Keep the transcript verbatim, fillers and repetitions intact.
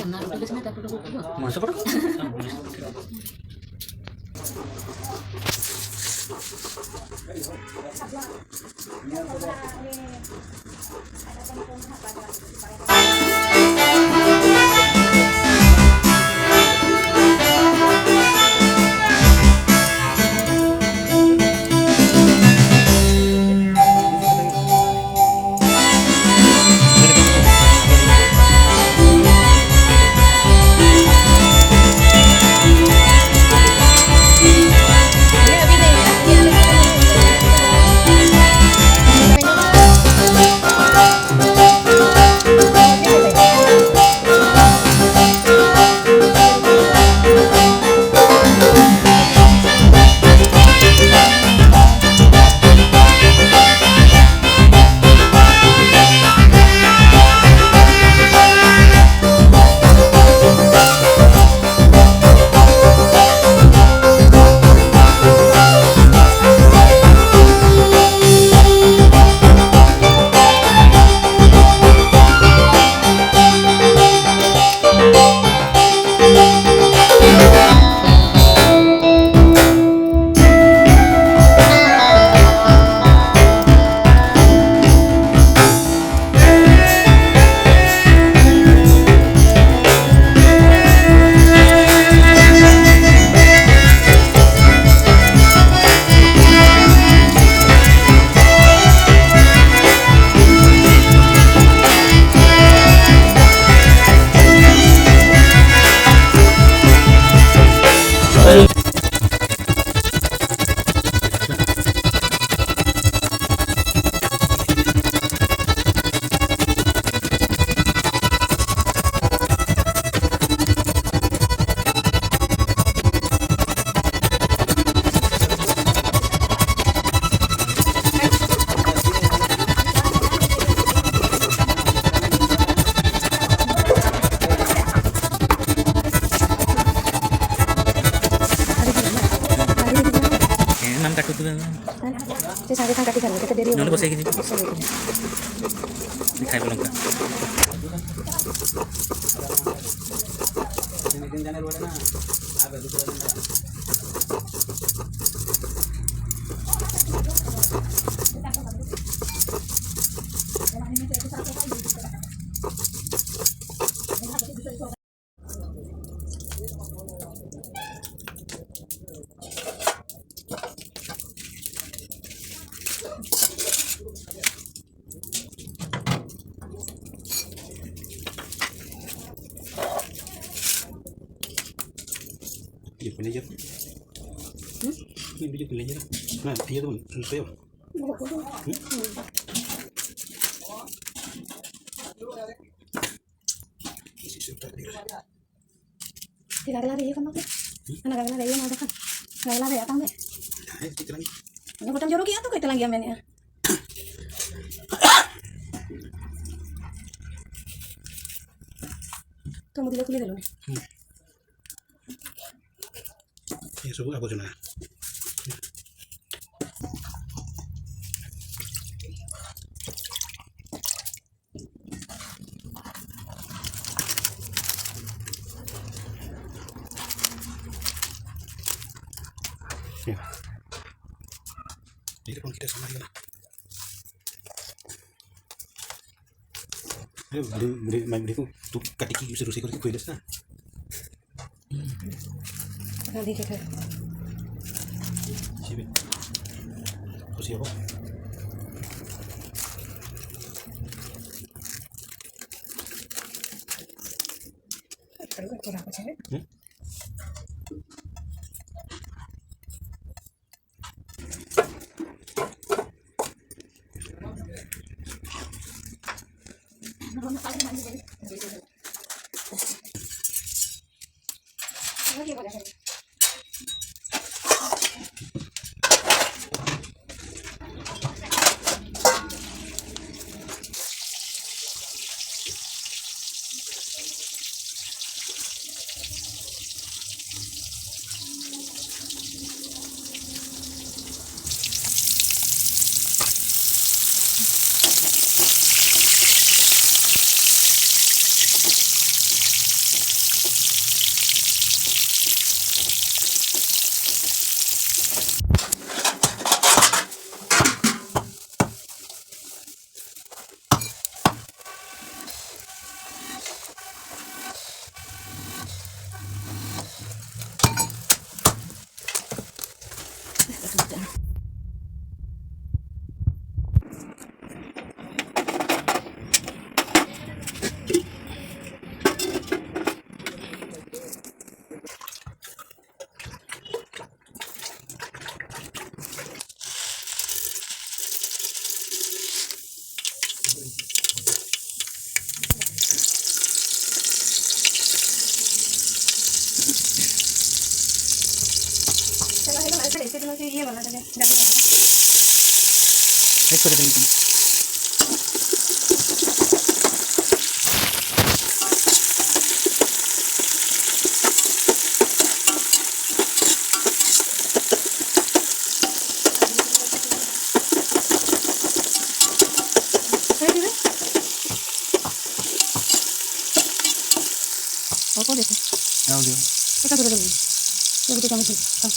ᱚᱱᱟ ᱨᱩᱴᱤ ᱜᱮ ᱥᱟᱱᱟ ᱛᱟᱨᱯᱚᱨᱮ ᱨᱩᱴᱤ ᱫᱚ᱾ ᱢᱟᱥᱮ ᱯᱟᱲᱟᱜ᱾ ᱦᱮᱸ, ᱚᱱᱟᱢ ᱠᱟᱹᱴᱩ ᱛᱚᱵᱮ ᱢᱟ᱾ ᱥᱮ ᱥᱟᱸᱜᱮ ᱠᱷᱟᱱ ᱠᱟᱹᱴᱤᱡ ᱠᱷᱟᱱ ᱜᱮ, ᱠᱟᱹᱴᱤᱡ ᱫᱮᱨᱤ ᱱᱚᱰᱮ ᱵᱚᱥᱮ ᱜᱮ᱾ ᱵᱚᱥᱮ ᱜᱮ᱾ ᱠᱷᱟᱭ ᱵᱚᱞᱚᱱ ᱠᱟᱱᱟ᱾ Video ko na dyan. Hmm? May video ko na dyan. Na, ayo doon. Ano sa'yo? Hmm? Isi suta dira. Ti gagla de iye kono ke? Ana gagla de iye na dakan. Gagla de atang de. Ay, ti kerang. Ana gotam joro ki ato ke telang iye mene. To mudi lo kuli de lo ne. Hmm. Ini subuh apa sana? Ya. Ini pun kita sama ya. Beri, beri, main beri tu, tu kati ki suruh sikor ki kuilas na. Nanti kita. Sini. Kau siapa? Terus kurang apa sih? Hmm? ᱚᱠᱚᱭ ᱫᱮᱠᱷᱟ? ᱪᱮᱠᱟ ᱫᱷᱚᱨᱮ ᱫᱮᱵᱚ? ᱱᱩᱠᱩ ᱫᱚ ᱪᱟᱢᱚᱪ ᱦᱩᱭᱩᱜ ᱠᱟᱱᱟ᱾